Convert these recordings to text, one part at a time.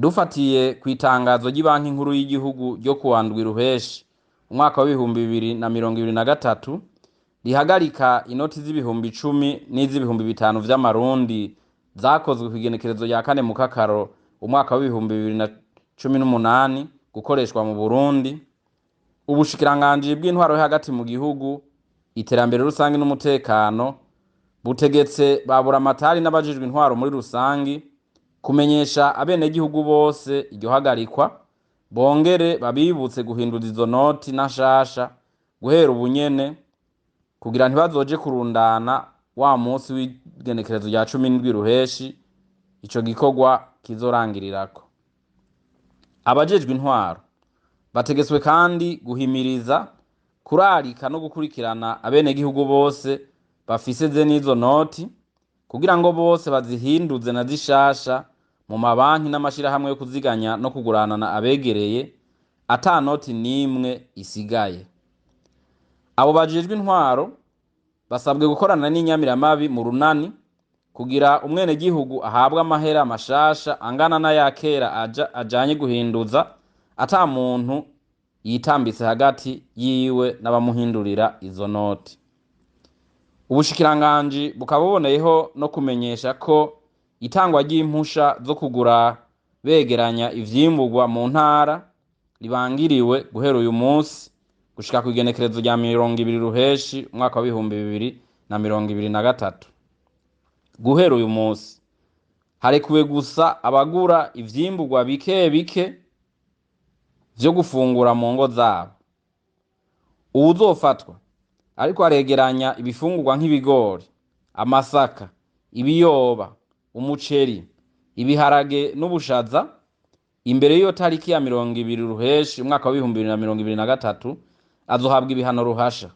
Dufatiye ku itangazo ry'ibanki nkuru y'igihugu ryo kuwa ndwi Ruheshi umwaka wa 2023 rihagarika inoti z'ibihumbi 10 n'iz'ibihumbi 5 vy'amarundi zakozwe kw'igenekerezo rya 4 Mukakaro umwaka wa 2018 gukoreshwa mu Burundi, ubushikiranganji bw'intwaro yo hagati mu gihugu, iterambere rusangi n'umutekano butegetse ba buramatari n'abajejwe intwaro muri rusangi kumenyesha abenegihugu bose iryo hagarikwa, bongere babibutse guhinduza izo noti na nshasha guhera ubunyene kugira ntibazoje kurundana wa munsi w'igenekerezo rya 17 Ruheshi ico gikorwa kizorangirirako. Abajejwe intwaro bategetswe kandi guhimiriza, kurarika no gukurikirana abenegihugu bose bafise ze n'izo noti kugira ngo bose bazihinduze na zishasha mu mabanki n'amashirahamwe yo kuziganya no kuguranana abegereye ata noti n'imwe isigaye. Abo bajejwe intwaro basabwe gukorana n'inyamiramabi mu runani kugira umwenegihugu ahabwe amahera mashasha angana n'aya kera ajanye guhinduza ata muntu yitambitse hagati yiwe n'abamuhindurira izo noti. Ubushikiranganji bukaba buboneyeho no kumenyesha ko itangwa ry'impusha zo kugura begeranya ivyimburwa mu ntara ribangiriwe guhera uyu munsi gushika kw'igenekerezo rya 20 Ruheshi umwaka wa 2023. Guhera uyu munsi harekuwe gusa abagura ivyimburwa bike bike vyo gufungura mu ngo zabo. Uwuzofatwa ariko aregeranya ibifungurwa nk'ibigori, amasaka, ibiyoba, umuceri, ibiharage n'ubushaza imbere y'iyo tariki ya 20 Ruheshi umwaka wa 2023 azohabwa ibihano ruhasha.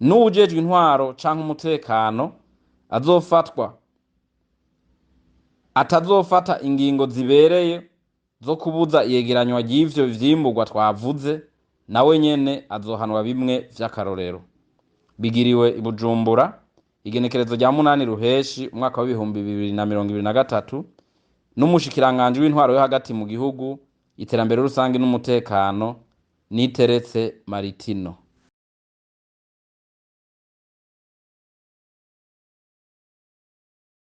N'uwujejwe intwaro canke umutekano azofatwa atazofata ingingo zibereye zo kubuza iyegeranywa ry'ivyo vyimburwa twavuze, nawe nyene azohanwa bimwe vy'akarorero. Bigiriwe i Bujumbura igenekerezo rya 8 Ruheshi umwaka wa 2023 n'umushikiranganji w'intwaro yo hagati mu gihugu, iterambere rusangi n'umutekano, Niteretse Maritino.